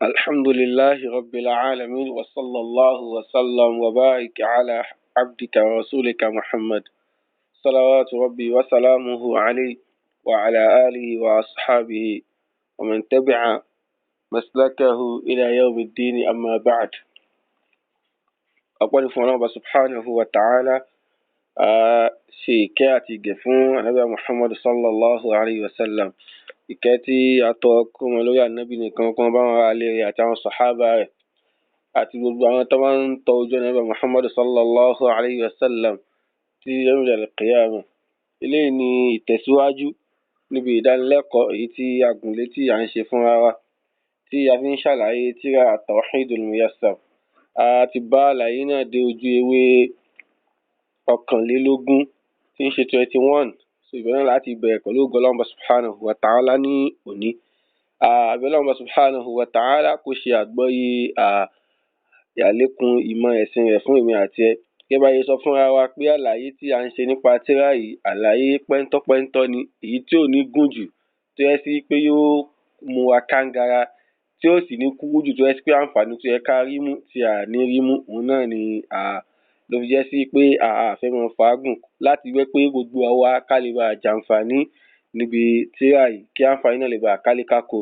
الحمد لله رب العالمين، وصلى الله وسلم وبارك على عبدك ورسولك محمد، صلوات ربي وسلامه عليه وعلى آله وأصحابه ومن تبع مسلكه إلى يوم الدين. أما بعد، أقول فún سبحانه وتعالى ṣe ìkẹ́ àti ìgẹ̀ fún Ànábì Muhammad sallallahu alayhi wa sallam. Ìkẹ́ tí a tọ́ kó mọ lórí Ànábì nìkan kó bá wọn ará ilé rẹ̀ àti àwọn sàhábà rẹ̀ àti gbogbo àwọn tó máa ń tọ ojú Ànábì Muhammad sallallahu alayhi wa sallam tí yawm al-qiyamah. Eléyìí ni ìtẹ̀síwájú níbi ìdánilẹ́kọ̀ọ́ èyí tí a gùn lé, tí à ń ṣe fúnra wa, tí a fi ń ṣàlàyé tírà At-Tawhidul Muyassar. A ti bá àlàyé náà dé ojú ewé 21, tí ń ṣe 21. So ìbẹ̀ náà láti bẹ̀rẹ̀ pẹ̀lú ògo Ọlọ́run Ọba subhanahu wa ta'ala ní òní. Àbí Ọlọ́run Ọba subhanahu wa ta'ala kó ṣe àgbọ́yé àlékún ìmọ̀ ẹ̀sìn rẹ̀ fún èmi àti ẹ. Gẹ́gẹ́ bá ṣe sọ fúnra wa pé àlàyé tí à ń ṣe nípa tírà yìí, àlàyé pẹ́ńtọ́pẹ́ńtọ́ ni, èyí tí ò ní gùn jù, tó jẹ́ sí pé yóò mú wa kángara, tí ó sì ní kúrú jù, tó jẹ́ sí pé àǹfààní tó yẹ ká rí mú tí a ní rí mú, òun náà ni ló fi jẹ́ sí pé a fẹ́ máa fàágùn láti jẹ́ pé gbogbo àwa ká lè bá jàǹfààní níbi tírà yìí, kí àǹfààní náà lè bá kálé kákó.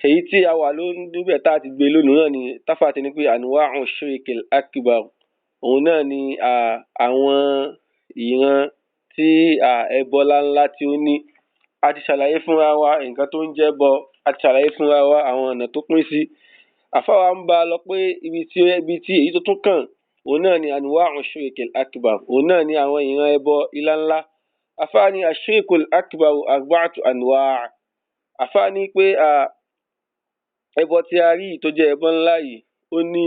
Èyí tí a wà níbẹ̀ tá a ti gbé lónìí náà ni táfà ti ní pé anwa'u shirkil akbar. Òun náà ni àwọn ìran tí ẹbọ ńláńlá tí ó ní. A ti ṣàlàyé fúnra wa nǹkan tó ń jẹ́ bọ, a ti ṣàlàyé fúnra wa àwọn ọ̀nà tó pín sí. Àfáà wa ń bá a lọ pé ibi tí èyí tó tún kàn, òun náà ni anwa'u shirkil akbar, òun náà ni àwọn ìran ẹbọ ńláńlá. Àfáà ní ashirkul akbar arba'atu anwa'. Àfáà ní pé ẹbọ tí a rí tó jẹ́ ẹbọ ńlá yìí, ó ní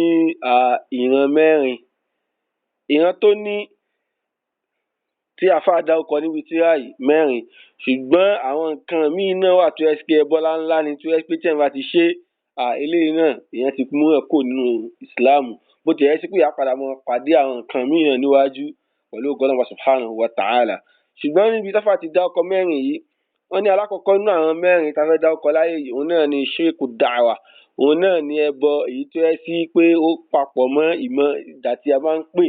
ìran mẹ́rin. Ìran tó ní tí àfáà dárúkọ níbi tírà yìí mẹ́rin, ṣùgbọ́n àwọn nǹkan míì náà wà tó jẹ́ pé ẹbọ ńláńlá ni, tó jẹ́ pé tí èèyàn bá ti ṣe eléyìí náà, èèyàn ti mú ẹ̀ kúrò nínú ìsìláàmù. Bó ti jẹ́ sí pé a padà máa pàdé àwọn nǹkan míì náà níwájú pẹ̀lú ògo Ọlọ́run subhanahu wa ta'ala. Ṣùgbọ́n níbi táfà ti dárúkọ mẹ́rin yìí, wọ́n ní alákọ̀ọ́kọ́ nínú àwọn mẹ́rin tá a fẹ́ dárúkọ láyé yìí, òun náà ni ṣírkù da'wa. Òun náà ni ẹbọ èyí tó jẹ́ sí pé ó papọ̀ mọ́ ìmọ̀ ìgbà tí a bá ń pè.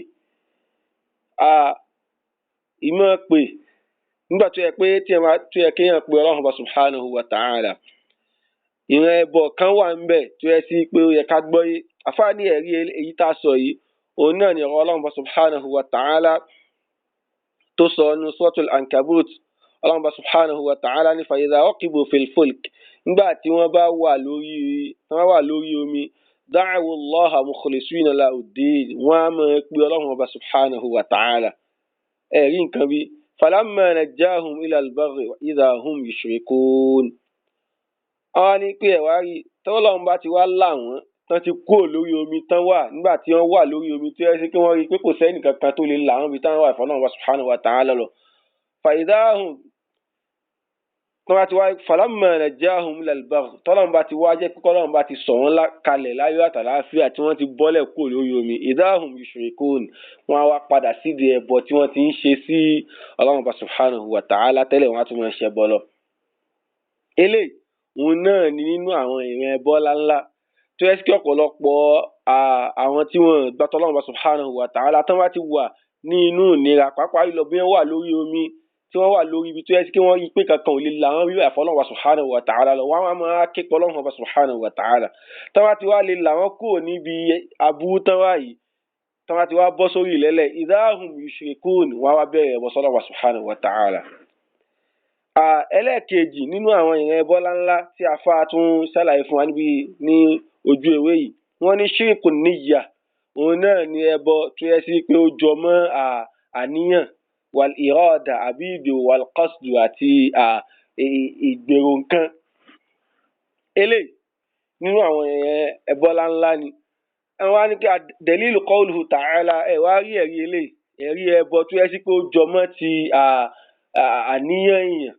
Ìmọ̀ pè nígbà tó yẹ pé tí ẹ máa tó yẹ kéèyàn pe Ọlọ́run Ọba subhanahu wa ta'ala. Ìran ẹbọ kan wà ńbẹ̀ tó yẹ sí pé ó yẹ ká gbọ́yé. Àfáà ní ẹ̀rí èyí tá a sọ yìí, òun náà ni ọ̀rọ̀ Ọlọ́run Ọba subhanahu wa ta'ala tó sọ nínú Suratul Ankabut. Ọlọ́run Ọba subhanahu wa ta'ala ní fa idha rakibu fil fulk, nígbà tí wọ́n wà lórí omi, da'awu Allaha mukhlisina lahu-ddin, wọ́n á máa pe Ọlọ́run Ọba subhanahu wa ta'ala. Ẹ̀rí nǹkan bí falamma najjahum ila al-barri idha hum yushrikun. Wọ́n á ní pé ẹ̀ wá rí tọ́lọ́run bá ti wá là wọ́n tán, ti kúrò lórí omi tán wà, nígbà tí wọ́n wà lórí omi tó yẹ sí kí wọ́n rí i pé kò sẹ́nì kankan tó lè là wọ́n bí táwọn wà ìfọ̀nà wa subhanahu wa ta'ala lọ. Fa idha hum tọ́n bá ti wá falamma najjahum ilal barr, tọ́lọ́run bá ti wá jẹ́ pé kọ́lọ́run bá ti sọ̀ wọ́n kalẹ̀ láyọ̀ àtàláfíà tí wọ́n ti bọ́lẹ̀ kúrò lórí omi, idha hum yushrikun, wọ́n á wá padà sídìí ẹbọ tí wọ́n ti ń ṣe sí Ọlọ́run bá subhanahu wa ta'ala tẹ́lẹ̀, wọ́n á tún máa ṣẹbọ lọ. Eléyìí, òun náà ni nínú àwọn ìran ẹbọ ńláńlá tó yẹ kí ọ̀pọ̀lọpọ̀ àwọn tí wọ́n gbà tọ́lọ́run bá subhanahu wa ta'ala, tán bá ti wà ní inú ìnira, pàápàá jùlọ bí wọ́n wà lórí omi, tí wọ́n wà lórí ibi tó yẹ kí wọ́n rí pé kankan ò lè là wọ́n bí àfọlọ́run bá subhanahu wa ta'ala lọ, wọ́n á máa ké pe Ọlọ́run bá subhanahu wa ta'ala. Tán bá ti wá lè là wọ́n kúrò níbi aburú tán wà yìí, tán bá ti wá bọ́ sórí ìlẹ́lẹ̀, idha hum yushrikun, wọ́n á wá bẹ̀rẹ̀ ẹbọ sọ́lọ́run bá subhanahu wa ta'ala. Ẹlẹ́ẹ̀kejì nínú àwọn ìran ẹbọ ńláńlá tí afá tún ṣàlàyé fún wa níbi ní ojú ewé yìí, wọ́n ní ṣírìkù níyà. Òun náà ni ẹbọ tó yẹ sí pé ó jọ mọ́ àníyàn, wal irada, àbí ìgbèrò, wal qasdu, àti ìgbèrò nǹkan. Eléyìí nínú àwọn ìran ẹbọ ńláńlá ni. Wọ́n wá ní kí dalilu qawluhu ta'ala. Ẹ wá rí ẹ̀rí eléyìí, ẹ̀rí ẹbọ tó yẹ sí pé ó jọ mọ́ ti àníyàn èèyàn.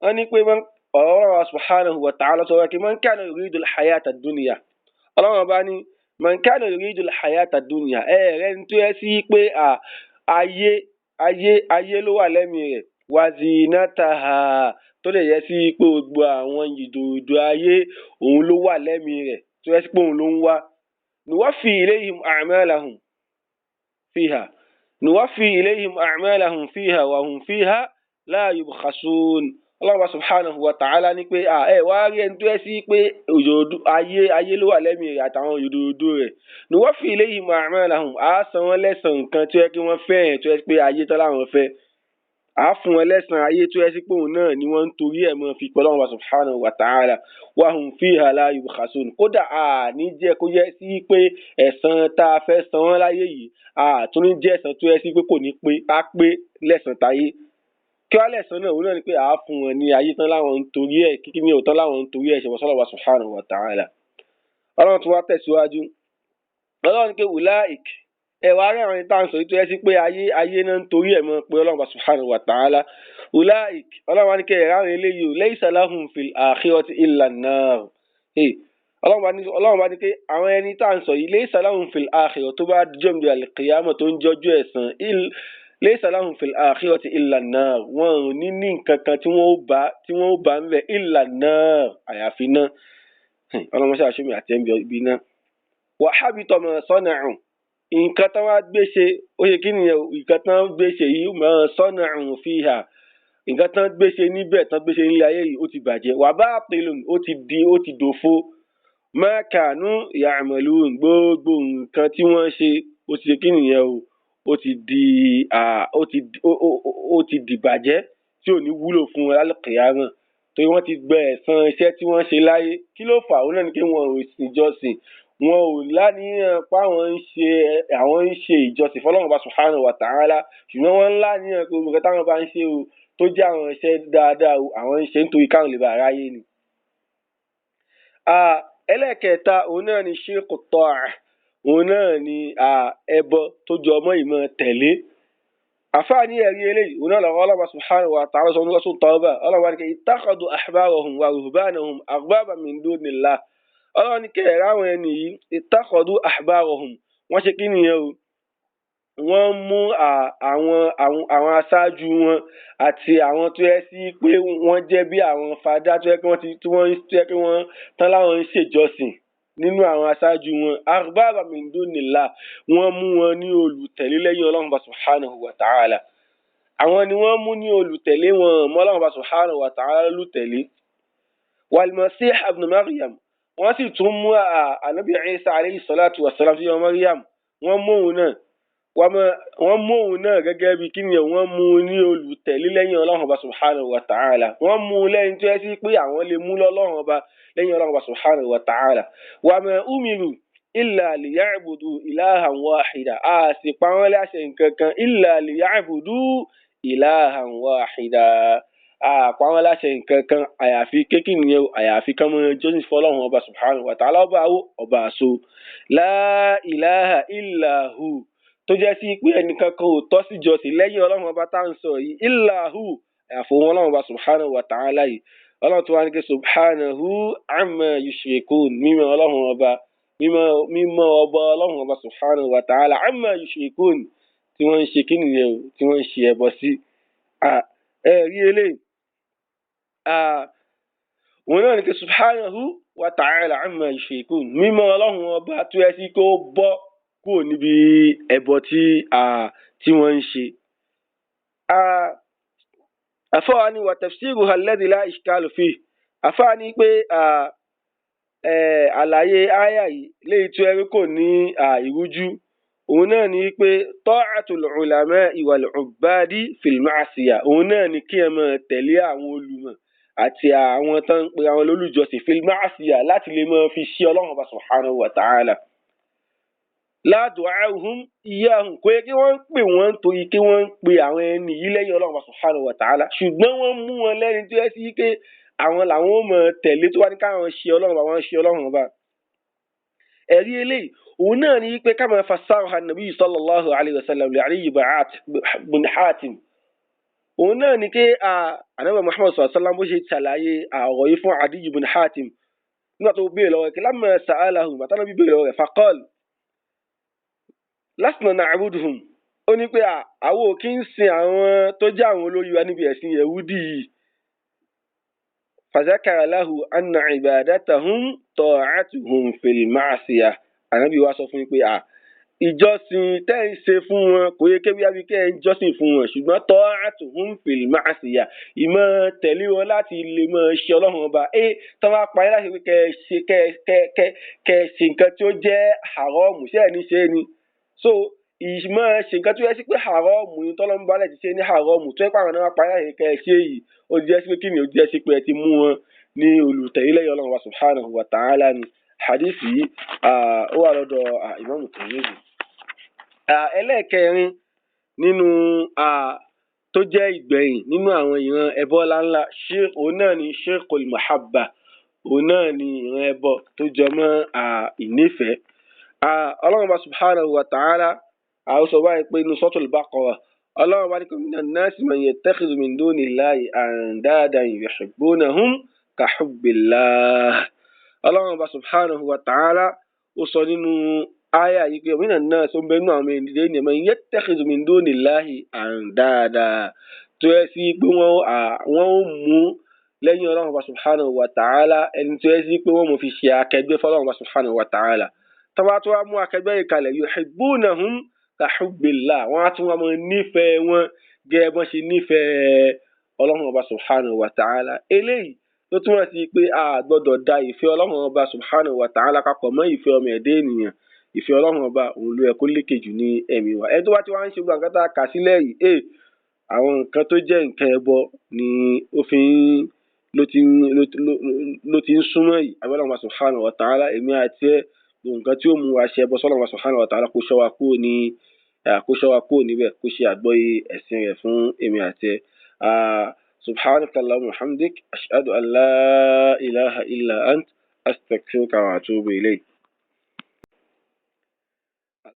Wọ́n ní pé ọ̀rọ̀ Ọlọ́run subhanahu wa ta'ala sọ wípé man kana yuridul hayata dunya. Ọlọ́run ọba ní man kana yuridul hayata dunya, ẹ rẹ ní tó yẹ sí pé ayé ayé ayé ló wà lẹ́mìí rẹ̀. Wa zinataha, tó lè yẹ sí pé gbogbo àwọn ìdòdó ayé òun ló wà lẹ́mìí rẹ̀, tó yẹ sí pé òun ló ń wá. Nuwaffi ilayhim a'malahum fiha, nuwaffi ilayhim a'malahum fiha wa hum fiha la yubkhasun. Ọlọ́run subhanahu wa ta'ala ní pé ẹ wá rí ẹni tó yẹ sí pé òyòdó ayé ayé ló wà lẹ́mìí rẹ̀ àtàwọn òyòdó rẹ̀. Nuwaffi ilayhim a'malahum, á san wọ́n lẹ́san nǹkan tó yẹ kí wọ́n fẹ́ yẹn, tó yẹ pé ayé tán láwọn fẹ́. Á fún wọn lẹ́san ayé tó yẹ sí pé òun náà ni wọ́n ń torí ẹ̀ mọ́ fi pẹ́ Ọlọ́run subhanahu wa ta'ala. Wa hum fiha la yubkhasun. Kódà a ní jẹ́ kó yẹ sí pé ẹ̀san tá a fẹ́ san wọ́n láyé yìí, a tún ní jẹ́ ẹ̀san tó yẹ sí pé kò ní pé, á pé lẹ́san táyé. Kí wá lẹ̀san náà? Òun náà ni pé àá fún wọn ní ayé tán láwọn ń torí ẹ̀, kíkí ní òótọ́ láwọn ń torí ẹ̀ ṣe wọ́n sọ́lọ́wọ́ subhanahu wa ta'ala. Ọlọ́run tún wá tẹ̀síwájú. Ọlọ́run ní pé ulaik, ẹ wá rí àwọn tá à ń sọ yìí tó yẹ sí pé ayé ayé náà ń torí ẹ̀ mọ́ pé Ọlọ́run subhanahu wa ta'ala. Ulaik, Ọlọ́run wá ní kẹ́ ẹ̀ ráwọn eléyìí o, laysa lahum fil akhirati illa an-nar. Ọlọ́run bá ní pé àwọn ẹni tá à ń sọ yìí, laysa lahum fil akhirati, tó bá jọ́ mi al-qiyamah tó ń jọjú ẹ̀san, laysa lahum fil akhirati illa an-nar, wọn ò ní ní nǹkan kan tí wọ́n ó bá ń bẹ̀ illa an-nar, àyàfi náà. Ọlọ́run ṣe àṣemí àti ẹ̀mí ibi náà. Wa habita ma sana'u, nǹkan tán wá gbé ṣe, ó ṣe kí nìyẹn? Nǹkan tán gbé ṣe yìí, ma sana'u fiha, nǹkan tán gbé ṣe níbẹ̀, tán gbé ṣe nílé ayé yìí, ó ti bàjẹ́. Wa batilun, ó ti di, ó ti dòfo. Ma kanu ya'malun, gbogbo nǹkan tí wọ́n ṣe, ó ti ṣe kí nìyẹn o? Ó ti di, ó ti dìbàjẹ́ tí ò ní wúlò fún wọn lálùkìyámọ̀, torí wọ́n ti gbẹ ẹ̀san iṣẹ́ tí wọ́n ṣe láyé. Kí ló fà á? Òun náà ni pé wọn ò sìn ìjọsìn, wọn ò láníyàn pé àwọn ń ṣe ìjọsìn fọlọ́run bá subhanahu wa ta'ala, ṣùgbọ́n wọ́n ń láníyàn pé gbogbo nǹkan táwọn bá ń ṣe o, tó jẹ́ àwọn iṣẹ́ dáadáa o, àwọn ń ṣe nítorí káwọn lè bá aráyé ni. Ẹlẹ́ẹ̀kẹta, òun náà ni ṣírkù tọ́à, òun náà ni ẹbọ tó jọ ọmọ ìmọ̀ tẹ̀lé. Àfáà ní ẹ̀rí eléyìí, òun náà lọ́wọ́ Ọlọ́run subhanahu wa ta'ala sọ nígbà tó tọ́ bá Ọlọ́run wá ní kí ittakhadhu ahbarahum wa ruhbanahum arbaban min dunillah. Ọlọ́run ní kí ẹ̀rọ àwọn ẹni yìí, ittakhadhu ahbarahum, wọ́n ṣe kí nìyẹn o? Wọ́n mú àwọn aṣáájú wọn àti àwọn tó yẹ sí pé wọ́n jẹ́ bí àwọn fadá tó yẹ kí wọ́n ti tí wọ́n tó yẹ kí wọ́n tán láwọn ń ṣèjọsìn nínú àwọn aṣáájú wọn, arbaba min dunillah, wọ́n mú wọn ní olùtẹ̀lé lẹ́yìn Ọlọ́run bá subhanahu wa ta'ala. Àwọn ni wọ́n mú ní olùtẹ̀lé wọn mọ́ Ọlọ́run bá subhanahu wa ta'ala lólùtẹ̀lé. Wal Masih ibn Maryam, wọ́n sì tún mú Ànábì Isa alayhi salatu wa salam sí ọmọ Maryam, wọ́n mú òun náà, wọ́n mú òun náà gẹ́gẹ́ bí kí ni, wọ́n mú un ní olùtẹ̀lé lẹ́yìn Ọlọ́run bá subhanahu wa ta'ala. Wọ́n mú un lẹ́yìn tó yẹ sí pé àwọn lè mú lọ́lọ́run ọba lẹ́yìn Ọlọ́run bá subhanahu wa ta'ala. Wa ma umiru illa liya'budu ilahan wahida, a sì pa wọ́n láṣẹ nǹkan kan illa liya'budu ilahan wahida, a pa wọ́n láṣẹ nǹkan kan àyàfi kékì nìyẹn, àyàfi kán mọ́ jọ́sìn fọlọ́run ọba subhanahu wa ta'ala, ọba awó ọba àṣọ, la ilaha illa hu, tó jẹ́ sí pé ẹnìkan kan ò tọ́ sí jọ́sìn lẹ́yìn Ọlọ́run ọba tá à ń sọ yìí, illa hu, àyàfi òun Ọlọ́run ọba subhanahu wa ta'ala yìí. Ọlọ́run tó wá ní kí subhanahu amma yushrikun, mímọ́ Ọlọ́run ọba, mímọ́ ọba Ọlọ́run ọba subhanahu wa ta'ala, amma yushrikun, tí wọ́n ń ṣe kí nìyẹn o, tí wọ́n ń ṣe ẹbọ sí. Ẹ rí eléyìí, òun náà ní kí subhanahu wa ta'ala amma yushrikun, mímọ́ Ọlọ́run ọba tó yẹ sí kó bọ́ kúrò níbi ẹbọ tí wọ́n ń ṣe. Àfáà ni wa tafsiruha alladhi la ishkalu fihi, àfáà ní pé àlàyé áyà yìí léyìí tí ẹrú kò ní ìrújú, òun náà ní pé ta'atul ulama'i wal ubbadi fil ma'siyah, òun náà ní kí ẹ máa tẹ̀lé àwọn olùmọ̀ àti àwọn tó ń pe àwọn olùjọsìn fil ma'siyah, láti lè máa fi ṣí Ọlọ́run ọba subhanahu wa ta'ala. La du'a'uhum iyyahum, kò yẹ kí wọ́n ń pè wọ́n torí kí wọ́n ń pe àwọn ẹni yìí lẹ́yìn Ọlọ́run ọba subhanahu wa ta'ala, ṣùgbọ́n wọ́n mú wọn lẹ́ni tó yẹ sí pé àwọn làwọn ó mọ̀ tẹ̀lé tó wá ní káwọn ṣe Ọlọ́run ọba, wọ́n ṣe Ọlọ́run ọba. Ẹ̀rí eléyìí, òun náà ní pé kama fassaraha an-nabiy sallallahu alayhi wa sallam li Ali ibn Hatim, òun náà ní pé Ànábì Muhammad sallallahu alayhi wa sallam bó ṣe ṣàlàyé ọ̀rọ̀ yìí fún Adi ibn Hatim nígbà tó béèrè lọ́wọ́ rẹ̀, lamma sa'alahu, bàtà náà bí béèrè lọ́wọ́ rẹ̀, faqal lasna na'buduhum Ó ní pé àwọn ò kí ń sin àwọn tó jẹ́ àwọn olórí wa níbi ẹ̀sìn Yẹ̀wúdì yìí. Fazakara lahu anna ibadatahum ta'atuhum fil ma'siyah. Ànábì wa sọ fún yín pé ìjọsìn tẹ́ ń ṣe fún wọn kò yẹ kébí àbí kẹ́ ń jọ́sìn fún wọn, ṣùgbọ́n ta'atuhum fil ma'siyah, ìmọ̀ tẹ̀lé wọn láti lè mọ̀ ṣe Ọlọ́run Ọba. Tọ́ bá parí láti pé kẹ́ ṣe kẹ́ kẹ́ kẹ́ kẹ́ ṣe nǹkan tí ó jẹ́ haramu, ṣé ẹ̀ ní ṣe ni? So ìmọ̀ ṣe nǹkan tó yẹ sí pé haramu ni, tọ́lọ́run bá lẹ̀ ti ṣe ní haramu, tó yẹ pé àwọn náà parí láti kẹ́ ṣe yìí, ó jẹ́ sí pé kí ni? Ó jẹ́ sí pé ẹ ti mú wọn ní olùtẹ̀lé lẹ́yìn Ọlọ́run Ọba subhanahu wa ta'ala ni. Hadith yìí ó wà lọ́dọ̀ Imam Tirmidhi. Ẹlẹ́ẹ̀kẹrin nínú tó jẹ́ ìgbẹ̀yìn nínú àwọn ìran ẹbọ ńláńlá, òun náà ni shirkul mahabba, òun náà ni ìran ẹbọ tó jẹ mọ́ ìnífẹ̀ẹ́. Ọlọ́run Ọba subhanahu wa ta'ala ó sọ báyìí pé inú Suratul Baqara, Ọlọ́run bá ní pé minan nasi man yattakhidhu min dunillahi andadan yuhibbunahum ka hubbillah. Ọlọ́run Ọba subhanahu wa ta'ala ó sọ nínú áyà yìí pé minan nasi, ó ń bẹ nínú àwọn ènìyàn ní man yattakhidhu min dunillahi andada, tó yẹ sí pé wọ́n ó mú lẹ́yìn Ọlọ́run Ọba subhanahu wa ta'ala ẹni tó yẹ sí pé wọ́n mọ̀ fi ṣe akẹgbẹ́ fọlọ́run Ọba subhanahu wa ta'ala. Tọ́ba tó wá mú akẹgbẹ́ yìí kalẹ̀, yuhibbunahum ka hubbillah, wọ́n á tún wá mọ nífẹ̀ẹ́ wọn gẹ́gẹ́ bọ́n ṣe nífẹ̀ẹ́ Ọlọ́run Ọba subhanahu wa ta'ala. Eléyìí ló túmọ̀ sí pé a gbọ́dọ̀ da ìfẹ́ Ọlọ́run Ọba subhanahu wa ta'ala papọ̀ mọ́ ìfẹ́ ọmọ ẹ̀dá ènìyàn. Ìfẹ́ Ọlọ́run Ọba òun ló yẹ kó lékè jù ní ẹ̀mí wa. Ẹni tó bá ti wá ń ṣe gbogbo nǹkan tá a kà sílẹ̀ yìí, àwọn nǹkan tó jẹ́ nǹkan ẹbọ ni ó fi ń ló ti ń súnmọ́ yìí. Ọlọ́run Ọba subhanahu wa ta'ala, èmi àti ẹ, nǹkan tí ó mú wa ṣe ẹbọ sọ́lọ́run Ọba subhanahu wa ta'ala, kó ṣọ́ wa kúrò ní kó ṣọ́ wa kúrò níbẹ̀, kó ṣe àgbọ́yé ẹ̀sìn rẹ̀ fún èmi àti ẹ. Subhanaka Allahumma wa hamdik, ashhadu an la ilaha illa ant, astaghfiruka wa atubu ilayk.